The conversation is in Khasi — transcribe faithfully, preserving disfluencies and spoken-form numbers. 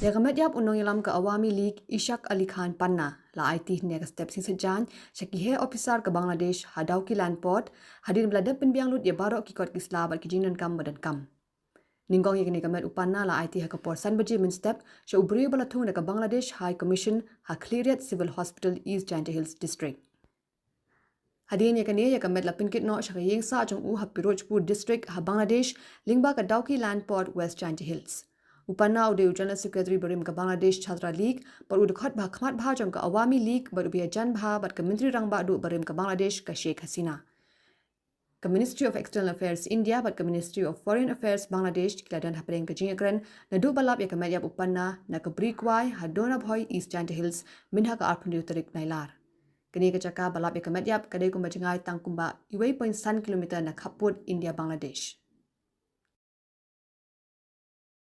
Ïa ka met ïap u nongïalam ka Awami League Ishaq Ali Khan Panna la aiti hynne ka step sngi Saitjaiñ sha ki heh ophisar ka Bangladesh ha Dawki Land Port, hadien ba la dep pynbiang lut ïa baroh ki kot ki sla bad ki jingdonkam ba donkam. Nyngkong ïa kane ka met u Panna la aiti ha ka por san baje mynstep sha u briew ba la thung da ka Bangladesh High Commission ha Khliehriat Civil Hospital, East Jaintia Hills District. Hadien ïa kane, ïa ka met la pynkit noh sha ka ïing sah jong u ha Pirojpur District ha Bangladesh, lyngba ka Dawki Land Port, West Jaintia Hills. U Panna u dei u General Secretary barim ka Bangladesh Chhatra League bad u dkhot ba ha khmat bha jong ka Awami League bad uba ïajan bha bad ka Myntri Rangbah Duh barim ka Bangladesh ka Sheikh Hasina. Ka Ministry of External Affairs India bad ka Ministry of Foreign Affairs Bangladesh ki la don hapdeng ka jingïakren naduh ba lap ïa ka met ïap u Panna na ka Bri Kwai ha Donabhoi, East Jaintia Hills, mynha ka arphew hynriew tarik Nailar. Kane ka jaka ba lap ïa ka met ïap ka dei kumba jngai tang kumba uwei point san kilometer na khappud India Bangladesh.